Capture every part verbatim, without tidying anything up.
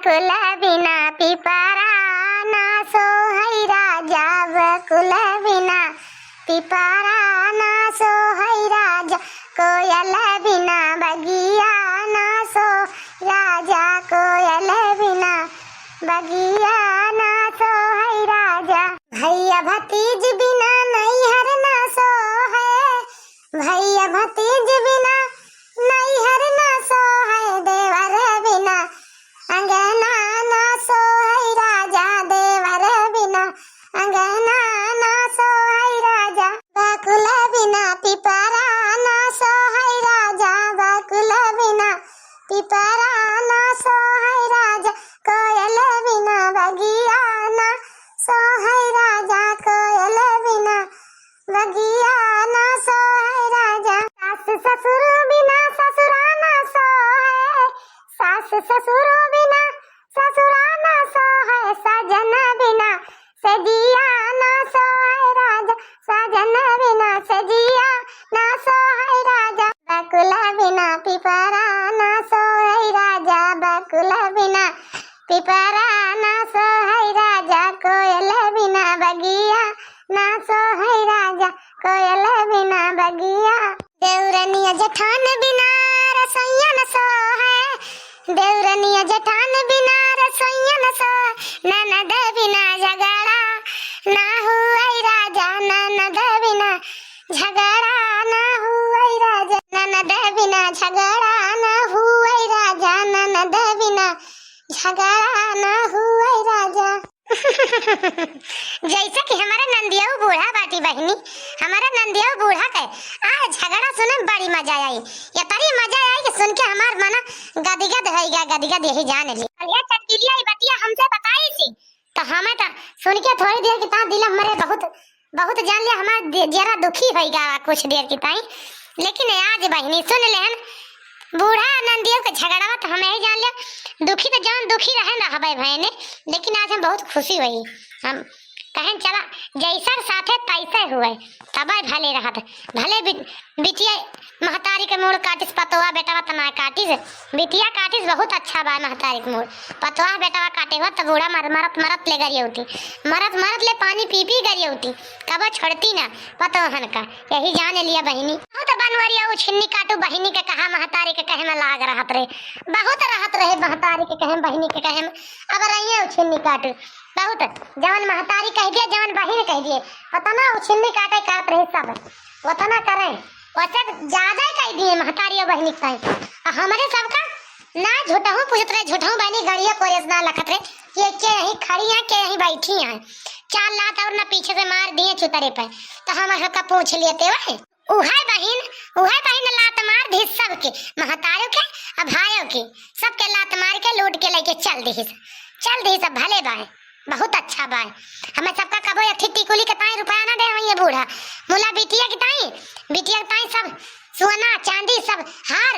कुल बिना पिपरा ना सोहै राजा, बकुल बिना पिपरा ना सोहै राजा, कोयल बिना बगिया ना सो राजा, कोयल बिना बगिया ना सोहै राजा। भैया भतीज बिना नैहर ना सोहै, भैया भतीज बिना नैहर ना सोहै, देवर बिना अंगना ना सोहै राजा, देवर बिना अंगना ना सोहै राजा। बकुल बिना पिपरा ना सोहै राजा, बकुल बिना पिपरा ना सोहै राजा, कोयल बिना बगिया ना सोहै राजा, कोयल बिना बगिया ना सोहै राजा। सास ससुर बिना ससुरा ना सोहै, सास ससुर बिना ससुरा ना सोहै, सजन बिना सजिया ना सोहै राजा, सजन बिना सजिया ना सोहै राजा। बकुल बिना पिपरा ना सोहै राजा, बकुल बिना पिपरा ना सोहै राजा, कोयल बिना बगिया ना सोहै राजा, कोयल बिना बगिया। देउरनिया जेठान बिना रसोइया न सोहै, देउरनिया जेठान बिना रसोइया न सोहै, ननद बिना झगड़ा ना हुवै राजा, ननद बिना झगड़ा ना हुवै राजा, ननद बिना झगड़ा ना हुवै राजा, ननद बिना झगड़ा ना हुवै राजा। जैसे कि हमारे नंदियो बूढ़ा बाटी बहिनी, हमारे नंदियो बूढ़ा के आज झगड़ा सुने में बड़ी मजा आई। ये तरी मजा आई कि सुन के हमार मना गदगद होइगा, गदगद यही जान ली। अलिया चटकिलिया ई बतिया हमसे बताई सी, तो हमें तो सुन के थोड़ी देर के ताई दिल हमारे बहुत, बहुत जान लिया, हमार दि-, जरा दुखी होइगा कुछ देर के ताई। लेकिन आज बहिनी सुन लेहन, बूढ़ा नंदियो के झगड़वा तो हम यही जान लिया, दुखी तो जौन दुखी रहे ना हवे भयने, लेकिन आज हम बहुत खुशी हुई। हम कहें चला जैसन साथे तैसे हुए, तबे भले रहत, भले बि-, बिटिया महतारी के मूड़ काटिस, पतोहा बेटवा त ना काटिस, बिटिया काटिस, बहुत अच्छा बा महतारी के मूड़, पतोहा बेटवा काटे हुआ त बूढ़ा मर-, मरत मरत ले गरियौती, मरत मरत ले पानी पी पी गरियौती, कबो छोड़ती ना पतोहन का, यही जान लिया बहिनी। बहुत बनवरिया उछिन्नी काटू बहिनी के कहा महतारी के कहे में लाग रहत रहे, बहुत रहत रहे महतारी के कहे में, बहिनी के कहे में, अब रहिए उछिन्नी काटू बहुत, जवन महतारी कह दिए, जवन बहिन कह दिए, ओतना उछिन्नी काटे करत रहे सब, ओतना करे, ओसे ज्यादा कह दिए महतारी और बहिनी के। आ हमरे सबका ना झूठहूँ पूछत रहे, झूठहूँ बहिनी गड़िया कोरेस ना लखत रहे कि के यहीं खड़ी हैं, के यहीं बैठी हैं। चार लात और ना पीछे से मार दिए चुतरे पे, तो हम सबका पूछ लिए ते वही। उहे बहिन, उहे बहिन लात मार दिहिस सबके, महतारियों के, आ भाइयों के, सबके लात मार के लूट के लेके चल दिहिस, चल दिहिस। अब भले बाय, बहुत अच्छा बाय। हमें सबका कबो अथी टिकुली के ताई रुपया ना दे होइए बूढ़ा, मुला बिटिया के ताई, बिटिया के ताई सब सोना चांदी सब हार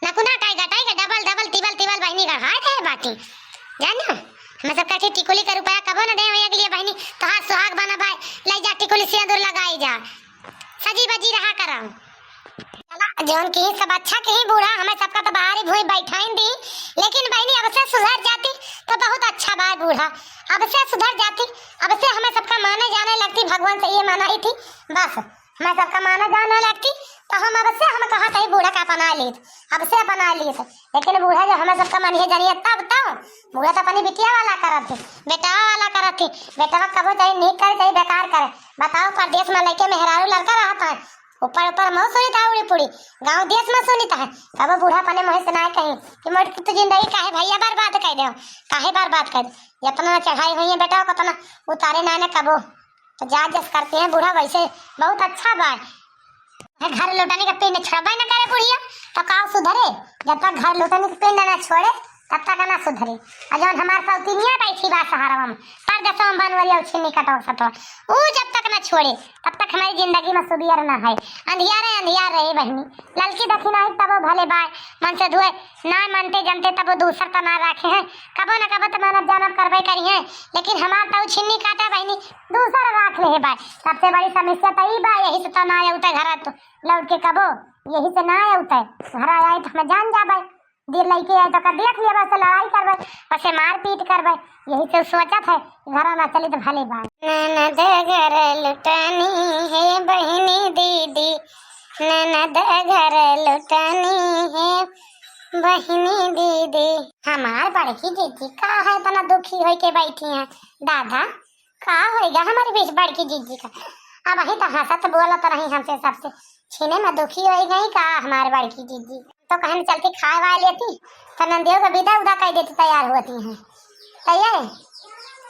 नकुना टाई गटाई के डबल डबल तिबल तिबल बहिनी गढ़ाए दे बाटी। जानो, हमें सबका अथी टिकुली के रुपया कबो ना दे होइए के लिए बहिनी, तोहार सुहाग बना बाय, ले जा टिकुली सिंदूर लगाई जा। सजी बजी रहा करम। चला, जौन किही सब अच्छा किही बूढ़ा, हमें सबका तो बाहर ही भूई बैठाइन दी, लेकिन बहिनी अब से सुधर जाती तो बहुत अच्छा बाय बूढ़ा, अब से सुधर जाती, अब से हमें सबका माने जाने लगती, भगवान से ये माना ही थी, बस हमें सबका माने जाने लगती, तो हम अब से हम कहा तही बूढ़ा का अपना लेत, अब से अपना लेत, लेकिन बूढ़ा जो हमें सबका मानिए जानिए तब तो बूढ़ा तो अपनी बिटिया वाला करत थी, बेटवा वाला करत थी, बेटवा कबो चाहे नीक करे चाहे बेकार करे, बताओ परदेश में लइके मेहरारू लड़का रहत है, ऊपर ऊपर मऊ सुनित है उड़ी पुड़ी, गाँव देश में सुनित है, कबो बूढ़ा अपने मुँह से ना कही कि मोर तू जिंदगी काहे भैया बर्बाद कर दे, काहे बर्बाद कर दे, इतना चढ़ाई हुई है बेटा, कतना उतारे ना ना कबो, तो जा जस करती हैं बूढ़ा, वैसे बहुत अच्छा बा। है घर लौटाने का पिंड छोड़बे न करे बुढ़िया, तो का सुधरे? जब तक घर लौटाने का पिंड ना छोड़े, तब तक ना सुधरे। और जौन हमार सौतिनिया बैठी बा सहारवा में, परदेसवा में बनवरिया उछिन्नी कटोर सतवा, ऊ जब तक ना छोड़े, तब तक हमारी जिंदगी में सुबियर ना है। अंधियारे अंधियार रहे बहिनी, ललकी दखिना है तबो भले बाय, मन से धुए ना मनते जनते तबो दूसर तो ना राखे हैं। कबो न कबो तो मेहनत जानब करबे करी हैं, लेकिन हमार तो उछिन्नी काटा बहिनी दूसर राख ले बाय। सबसे बड़ी समस्या तो ई बा, यही से तो ना आउते घर तो लौट के कबो, यही से ना आउते। घर आए तो हम जान जाबे। देर लइके आए तो का देख लिया, बस लड़ाई करबे, बस मारपीट करबे। यही से सोचत है, घर में चली तो भले बात। ननद घर लुटानी है बहिनी दीदी, ननद घर लुटानी है बहिनी दीदी। हमार बड़की जीजी का है इतना दुखी होई के बैठी हैं दादा? का होइगा हमारे बीच बड़की जीजी का? अब वही तो हंसत बोलत रही हमसे सबसे, छीने में दुखी होई गई का हमारे बड़की जीजी? तो कहन चलती खाए वाए लेती, तो नंदियो का विदा उदा कर देती, तैयार होती हैं। तो ये,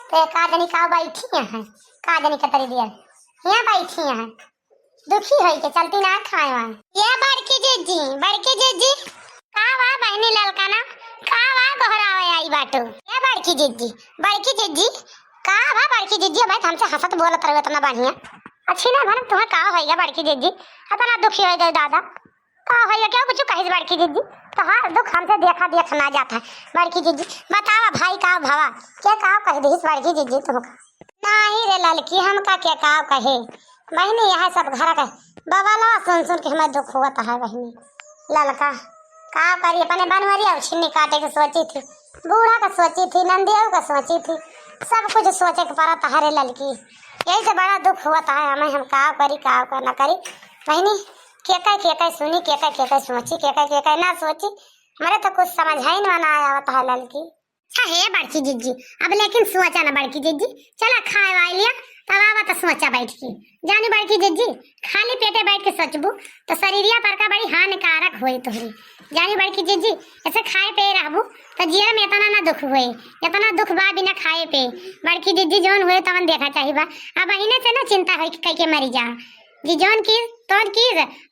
तो ये का जनी का बैठी हैं, का जनी कतरी दिया, यहाँ बैठी हैं, दुखी होई के चलती ना खाए वाए। ये बड़की जीजी, बड़की जीजी, का बा बहिनी ललका ना, का बा गोहरावे आई बाटू? ये बड़की जीजी, बड़की जीजी, का बा बड़की जीजी? भाई हमसे हंसत बोलत रहो इतना बढ़िया। अच्छी ना भनक तुम्हें का होइगा बड़की जीजी, इतना दुखी हो गए दादा। का होइगा, क्या कुछ कहिस बड़की जीजी? तोहार दुख हमसे देखा देख ना जाता है बड़की जीजी। बतावा भाई का भवा, के का कह दिस बड़की जीजी तुमका? नाही रे ललकी, हमका के का कहे बहिनी, यह सब घर का बवालवा सुन सुन के हमें दुख होता है बहिनी। ललका का करी, अपने बनवरिया छिन्नी काटे के सोची थी, बूढ़ा का सोची थी, नंदिया का सोची थी, सब कुछ सोचे के पड़ता है रे ललकी। यही से बड़ा दुख होता है हमें, हम का करी, का का ना करी बहिनी। के का, के का सुनी, के का, के का सोची, के का, के का ना सोची। मेरे तो कुछ समझ ही ना आवत है ललकी। अच्छा हे बड़की जिज्जी, अब लेकिन सोचा ना बड़की जिज्जी, चला खाए वाए लिया, तब आवा तो सोचा बैठ के। जानी बड़की जिज्जी, खाली पेटे बैठ के सोचबू तो शरीरिया पर का बड़ी हानिकारक होए तोहरी। जानी बड़की जिज्जी, ऐसे खाए पे रहबू तो जियर में इतना ना दुख होए, इतना दुख बा बिना खाए पे। बड़की जिज्जी जौन होए तवन देखा चाहिए बा। अब अहिने से ना चिंता होई कि कह के मरी जा। जी जौन की, तौन की,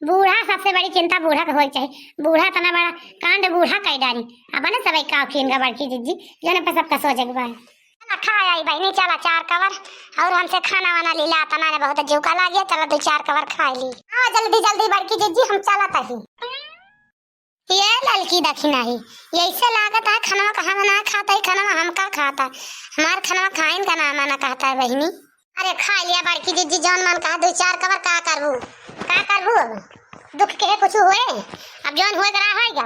बूढ़ा सबसे बड़ी चिंता बूढ़ा के होए चाहिए। बूढ़ा इतना बड़ा कांड बूढ़ा कह डारी। अब ना सब एक काव खीन का बड़की जिज्जी, जौन पे सबका सोचे के बा। चला खा आई बहिनी, चला चार कवर और हमसे खाना वाना लीला, तना ने बहुत जीव का लागिया, चला दो चार कवर खा ली। हाँ जल्दी जल्दी बड़की जिज्जी, हम चला तही। ये ललकी दखिना ही, यैसे लागत है खनवा कहाँ बना खाता है, खनवा हम का खाता है, हमार खनवा खाइन का नाम ना कहता है बहिनी। अरे खा लिया बड़की जिज्जी, जौन मन कहा दो चार कवर का करबू, का करबू अब? दुख के है कुछ हुए, अब जौन हुए करा होएगा,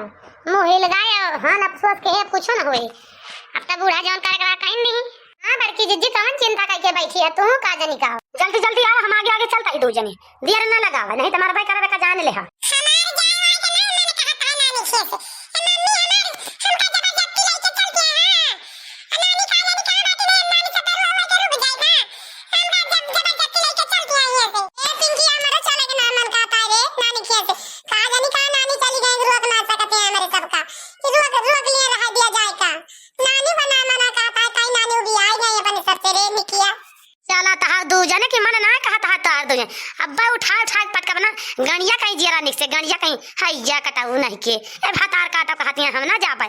मुँह हिल गए और हन अफसोस के है, अब कुछ ना हुए। अब तो बूढ़ा जौन करे करा कहीं नहीं। हाँ बड़की जिज्जी, कौन चिंता करके बैठी है तू, का जनी का? जल्दी जल्दी आओ, हम आगे आगे चलता ही दो जनी, देर ना लगावा, नहीं तो मरबे करबे का जान ले हा। हमार जाए वाए के ना मन कहता है नानी से। ए मम्मी, हमार, हमका जबरदस्ती लेके चल गया है। आ नानी का जाने कहाँ बाटी रे, नानी से डर हुआ के रुक जाए ना। हमका जब जबरदस्ती लेके चल गया है यहाँ से। ए पिंकी, हमारे चले के ना मन कहता है रे, नानी के से। कहाँ जानी कहाँ नानी चली गई, रोक ना सकते हैं हमारे सबका। कि रोक, रोक लिए रहा दिया जाए का। नानी बना मना कहता है, कहीं नानी उबियाई गई अपने सबसे रे निकिया। चला तहार दू जने के मन ना कहत है तहार दू जने। अब्बा उठा उठा के पटकब ना, गणिया कहीं जियरा निक से, गणिया कहीं हैया कटाऊ नहीं के। ए भतार काटा कहत हैं हम ना जाबे।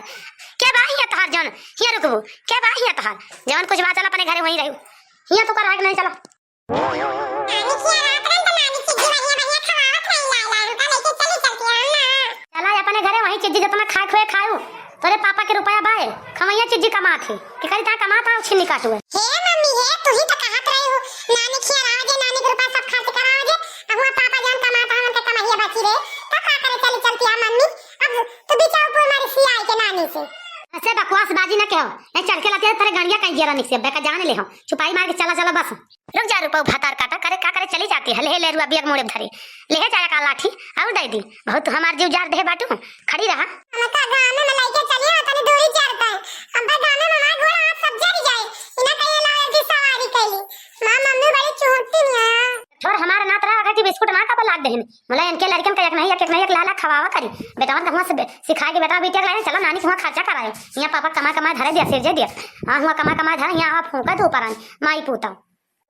के बा हियाँ तहार जौन हियाँ रुकबू? के बा हियाँ तहार? जौन कुछ बा चल अपने घरे वहीं रहू। हियाँ तो कर रहा कि नहीं चला। नानी खिया रात रन त नानी चिज्जी बढ़िया बढ़िया खवावत रही लाला, हमका लेके चली चलती हम ना। चला अपने घरे वहीं चिज्जी जितना खाए खुए खाऊ। तोरे पापा के रुपया बाए, खमैया चिज्जी कमात है। कि करी ता कमात है, छिन्नी काटू है। हे मम्मी हे, तू ही तो कहत रही हो, नानी खिया राव जे, नानी के रुपया सब खर्च कराव जे, अब हुआ पापा जौन कमात है, उनके कमाइया बची रे, तो का करे चली चलती है मम्मी, अब तू बिचाऊ पुर मारी सियाई के नानी से। ऐसे बकवास बाजी न कहो, नहीं चढ़ के लाती है, तेरे गणिया कहीं जियरा निक से, बेका जाने ले हो, चुपाई मार के चला चला बस। रुक जा रूपा, भतार काटा करे, का करे चली जाती है, ले ले रुआ बियक मुड़े धरे, ले जाया का लाठी और दे दी। बहुत हमार जीव जार दे बाटू, खड़ी रहा। हमका गाने में लेके चलिए, तनी दूरी चढ़ता है। अब गाने में हमार गोड़ हाथ सब जल जाए, इना कहिए लाओ की सवारी कैली। माँ मम्मी बड़ी चोटी है। छोड़ हमारा नात रहा, अगर की बिस्कुट माँ का बलाक देहन। मला इनके लड़कन का एक नहीं, एक, एक नहीं, एक लाला खवावा करी। बेटावन का हुआ से बे-, सिखाए के बेटा बिटिया के लाइन चला नानी के हुआ खर्चा कराए। यहाँ पापा कमा कमा धरे दिया, सिर जे दिया। हाँ हुआ कमा कमा धरे, यहाँ आप फूंका दो पर आई, माई पूता।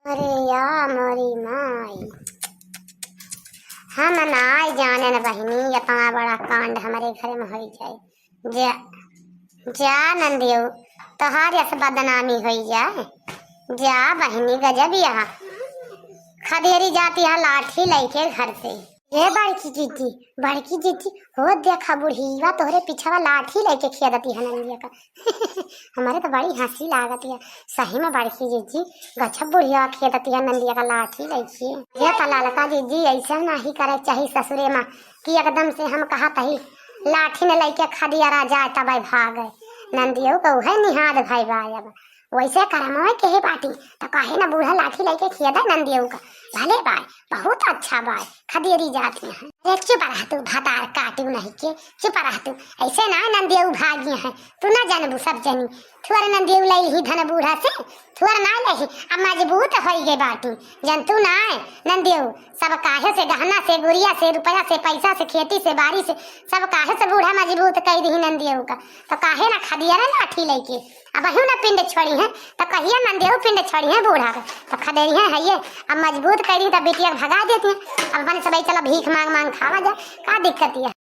अरे या मोरी माई, हम नाई जाने न बहिनी, इतना बड़ा कांड हमरे घर में होई जाए। जा, जा नंदियो, तोहार यस बदनामी होई जाए। जा बहिनी, गजब यहाँ खदेरी जाती है लाठी लेके घर से। ए बड़की जिज्जी, बड़की जिज्जी, हो देखा बुढ़िया तोहरे पिछवा लाठी लेके खेदती है नंदिया का। हमारे तो बड़ी हंसी लागत है, सही में बड़की जिज्जी, गजब बुढ़िया खेदती है नंदिया का लाठी लेके। ये तो ललका जिज्जी ऐसे नहीं करे चाहिए ससुरे माँ कि एकदम से हम कहा तही लाठी न लइके खदियरा जाए तबै भागे। नंदियऊ का उहै निहाद भई बा अब। वैसे करमवे के ही बाटी, त काहे न बूढ़ा लाठी लइके खिया दे नंदियऊ का। भले बाय, बहुत अच्छा बाय, खदियरी जाती हैं। अरे चुप रह तू, भतार काटू नहीं के, चुप रह तू। ऐसे ना नंदियऊ भागी हैं, तू ना जानबू सब जनी। थुअर नंदियऊ लई ही धन बूढ़ा से, थुअर ना लई, अब मजबूत होई गए बाटी। जन तू ना है नंदियऊ, सब काहे से गहना से, गुरिया से, रुपया से, पैसा से, खेती से, बारी से, सब काहे से बूढ़ा मजबूत कई दी नंदियऊ का। तो काहे ना खदियरा लाठी लइके, अब अहियो ना पिंड छोड़ी हैं, तो कहिया नंदियऊ पिंड छोड़ी हैं बूढ़ा का। तो खदेरी हैं, है ये, अब मजबूत कई दी तो बिटिया के भगा देती हैं। अब अपन सब चला भीख मांग मांग खावा जा, का दिक्कत है?